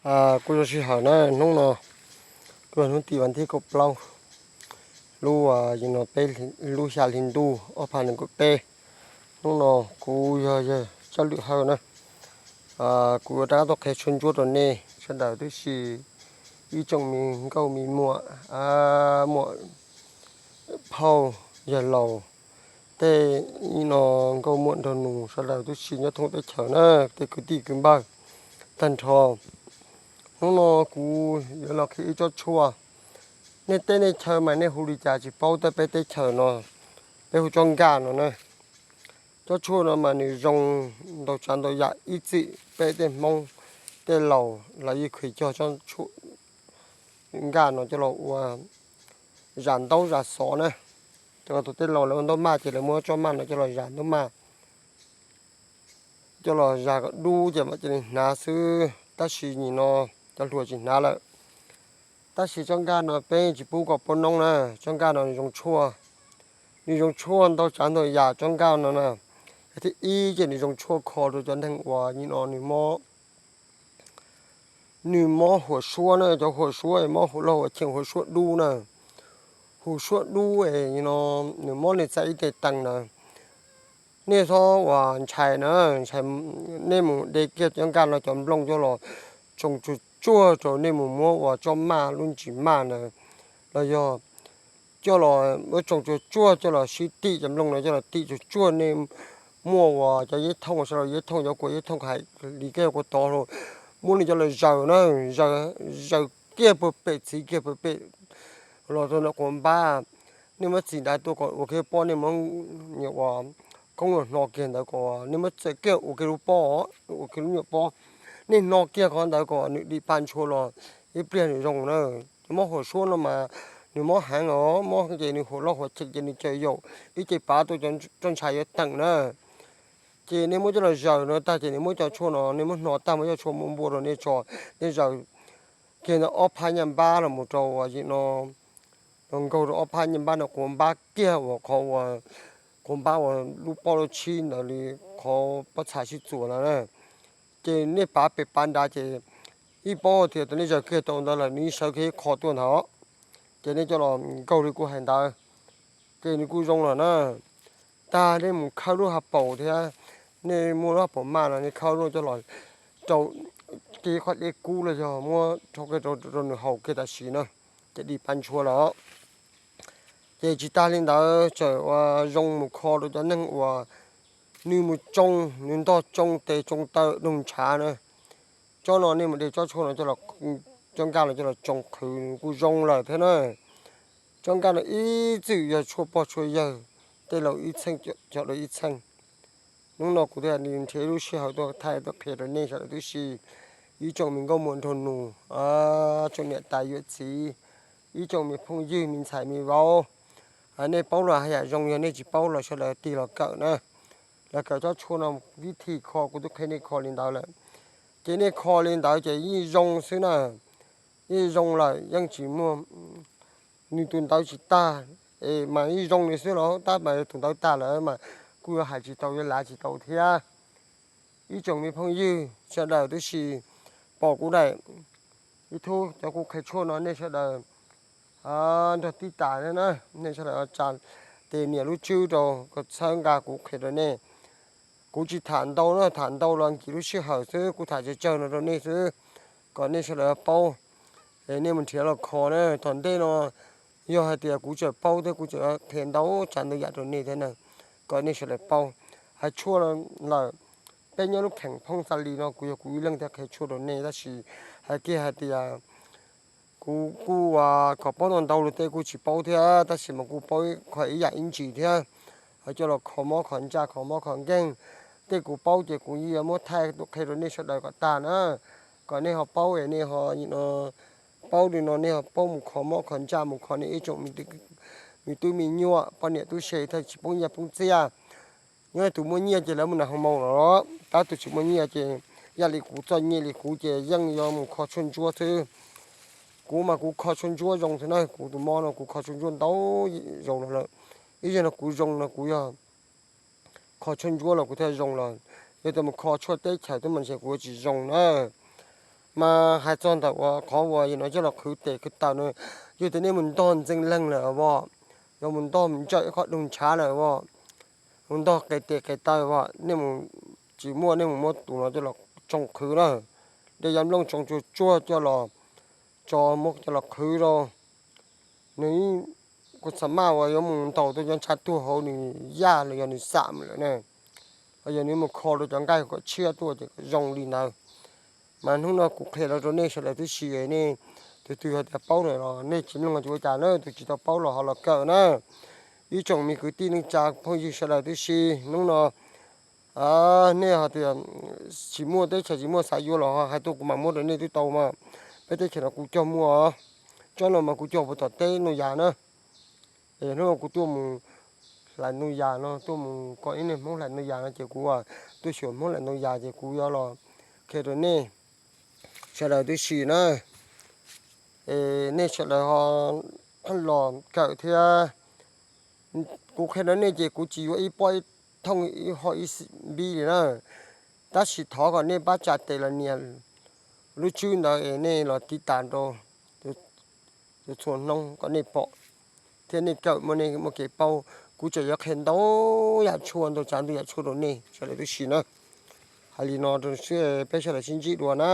Kuv zoo sij hawm na, hnub no kuj yog hnub tim vas thib kaum plaub, lub, no peb, lub xya hli ntuj ob phav nees nkaum peb. Hnub no kuv yog yawg Tsab Lwm Hawj na. Kuv yuav rov qab tuaj qhia tshuaj ntsuab rau nej sawv daws tib si, ib tsoom me nkauj me muam, muam phauj, yawg laus, tej no nkauj muam nraug nus sawv daws tib si nyob thoob teb chaws na, tej kwv tij kwv npawg tag nrho. Hnub no kuv yuav los qhia ib tsob tshuaj. Nej teb nej chaw mas nej hu li cas tsis paub, tab peb teb chaws no peb hu tsob nkaj no na. Tsob tshuaj no mas nws zoo ntau tsav ntau yam, ib txwm peb tej Hmoob tej laus los yeej kheev cog tsob tshuaj nkaj no coj los ua zam ntaub zam xov na. Cov tus tej laus lawv ua ntaub maj ces lawv muab tsob maj no coj los zam ntaub maj, coj los zam kom dub ces mam cia li hnav xwb. Tab sis nim no cov hluas tsis hnav lawm. Tab sis tsob nkaj no peb tsis pub kom poob noob na. Tsob nkaj no nws zoo tshuaj, nws zoo tshuaj ntau tsav ntau yam tsob nkaj no na. Thiab ib ces nws zoo tshuaj kho rau cov neeg uas nim no nws mob, nws mob huam suab na, cov huam suab mob huam loj huam cheem huam suab dub na, huam suab dub es no nws mob nej txaj ib teg tees na. Nej txhob uas ntshai na, ntshai, nej mus de kiag tsob nkaj no cov nplooj coj los tsoo tsuag tsuag rau nej mus muab ua tsob maj lub ntsis maj na, los yog coj los muab tsoo tsuag tsuag coj los sib tim cov nplooj no coj los tim tsuag tsuag nej muaj uas cov yeb thooj sawv daws yeb thooj cov kua yeb thooj hais li kiag kua tod los muab nws coj los zaws na, zaws kiag puag pem txhiv kiag puag pem los rau ntawm quav npab. Nej muab txim ntawd tuaj kom ua kiag pob, nej muab nyuam uas koob los hno kiag ntawd kom nej muab txawm kiag ua kiag lub pob, ua kiag lub nyuam pob. Nej hno kiag qhov ntawd kom nws dim pa ntshua los ib pliag nws zoo na. Mob huam suab no mas nws mob heev os, mob ces nws huam loj huam cheem ces nws caws yaum ib ce pav tuaj, tsob ntshai yuav teem na. Ces nej muab coj los zaws no tag ces nej muab cov tshuaj no nej muab hno tag muab cov tshuaj muaj npua rau nej tso, nej zaws kiag ntawm ob phab nyaj npab los mus rau uas yim no, los nkaug rau ob phab nyaj npab no, quav npab kiag uas qhov uas quav npab uas lub pob lub tshib ntawd li qhov pob txha sib txuas no na. Ces nej pav pem pav nrad ces ib pob tias tau nej zaws kiag tau ntawd lawm nws sawv kiag ib qho tuaj ntawd. Ces nej coj los nkaug li kuv hais ntawd, ces nws kuj zoo lawm na. Tag nej mus khawb lub hav paus thiab, nej muaj lub hav paus maj no nej khawb lub coj los rau kiag qhov dej kub los yog muab rho kiag rau nws haus kiag tam sim na, ces dim pa ntshua lawm. Ces tsis tas li ntawd tseem ua zoo mus kho rau cov neeg uas nws mus tsoo, nws ntog tsoo tes tsoo taw doog ntshav na. Tsob no nej mus de tsob tshuaj no coj los, tsob nkaj no coj los tsoo qhwv nws kuj zoo lawm thiab na. Tsob nkaj no ib txwm yog tshuaj pog tshuaj yawg tej laus ib txheej coj rau ib txheej. Hnub no kuv thiaj li nrhiav lub sij hawm tuaj thaij tuaj qhia rau nej sawv daws tib si, ib tsoom me nkauj muam nraug nus, tsoom niam tais yawm txiv, ib tsoom me phooj ywg me ntxhais me vauv. Nej paub los haj yam zoo, yog nej tsis paub los sawv daws tig los kawm na. Los kawm tsob tshuaj no, vib thim kho kuv twb qhia nej kho li ntawd lawm. Ces nej kho li ntawd ces yeej zoo xwb na. Yeej zoo lawm yeej tsis muaj, nws tus ntawd tsis tag, es mas yeej zoo li xwb los tab mas tus ntawd tag lawm mas kuj yuav hais tsis tau yuav lav tsis tau thiab. Ib tsoom me phooj ywg sawv daws tib si pom kuv daim YouTube cov kuv qhia tshuaj no nej sawv daws nrog tib tas na, nej sawv daws tsa tes nias lub tswb rau kom txhawb nqa kuv qhia rau nej. Kuv tsis tham ntau na, tham ntau los nkim lub sij hawm xwb, kuv tham tsawg tsawg no rau nej xwb, kom nej sawv daws paub. Es nej mus nrhiav los kho na, tom ntej no yog hais tias kuv tseem paub thiab kuv tseem qhia ntau tsav ntau yam rau nej thiab na, kom nej sawv daws paub. Hais tshuaj lawm, peb nyob lub kheem Phoob Xa Lis no kuv yog kuv ib leeg thiaj qhia tshuaj rau nej, tab sis hais kiag hais tias kuv kuj kom paub ntau ntau lus tej kuj tsis paub thiab, tab sis mas kuj paub qhov ib yam ib ntsis thiab. Coj los kho mob kho ntsaj kho mob kho nkeeg, tej kuv paub ces kuv yeej yuav muab thaij tuaj qhia rau nej sawv daws kom tag na, kom nej ho paub es nej ho paub li no nej ho paub mus kho mob kho ntsaj mus kho nej ib tsoom me tub me nyuam poj niam tub se thiaj tsis poob nyiaj poob txiaj. Nyob tus muaj nyiaj ces lawv mus nram hoo maus los, tab tus tsis muaj nyiaj ces yam li kuv txoj nyiaj li kuv ces yeej yuav mus kho tshuaj ntsuab xwb. Kuv mas kuv kho tshuaj ntsuab zoo xwb na, kuv tus mob no kuv kho tshuaj ntsuab ntau zaus no lawm. Ib zaug no kuv zoo no kuv yog kho tshuaj ntsuab los kuv thiaj zoo los, yog tias mus kho tshuaj teb chaws twb mas ntshe kuv yuav tsis zoo na. Mas hais txog ntawm uas qhov uas yog no coj los qhwv tes qhwv taw no, yog tias nej mus ntog ntxeev leeg lawm os, yog mus ntog mus ntsawm ib qhov doog ntshav lawm os, mus ntog qe tes qe taw os, nej mus, tsis muaj nej mus muab tus no coj los tsoo qhwv na, de yav nplooj tsoo tsuag tsuag coj los tso muab coj los qhwv rau. Nws, kuv txham maj uas yuav mus ntaus tuaj cov ntshav tuag hauv nws yaj los yog nws xam lawm na, los yog nws mus kho rau cov nqaij kom tshiab tuaj ces kom zoo li ntawd. Mas hnub no kuv qhia los rau nej sawv daws tib si, nej tus twg hais tias paub lawm los nej tsis mloog los tsis ua cas na, tus tsis tau paub los ho los kawm na. Ib tsoom me kwv tij neej tsa phooj ywg sawv daws tib si, hnub no nej hais tias tsis muaj teb chaws tsis muaj xav yuav los ho hais tuaj kuv mam muab rau nej twb tau mas. Peb teb chaws no kuv cog muaj, tsob no mas kuv cog puag tom teb Nuj Yas na. Hnub no kuv tuaj mus hlais Nuj Yas no, tuaj mus kom ib niag Hmoob hlais Nuj Yas no ces kuv tuaj xyuas Hmoob hlais Nuj Yas ces kuv yuav los qhia rau nej sawv daws tib si na. Nej sawv daws ho los kawm thiab. Kuv qhia rau nej ces kuv tsis yuav ib pob ib thooj ib hoj ib npib li na. Tab sis thov kom nej pab tsa tes los nias lub tswb ntawd es nej los tiv tas rau txhua hnub kom nej pom thiab nej kawm muaj nej muaj kev paub. Kuv tseem yuav qhia ntau yam tshuaj ntau tsav ntau yam tshuaj rau nej sawv daws tib si na. Hais li no rau peb sawv daws sib ntsib dua na.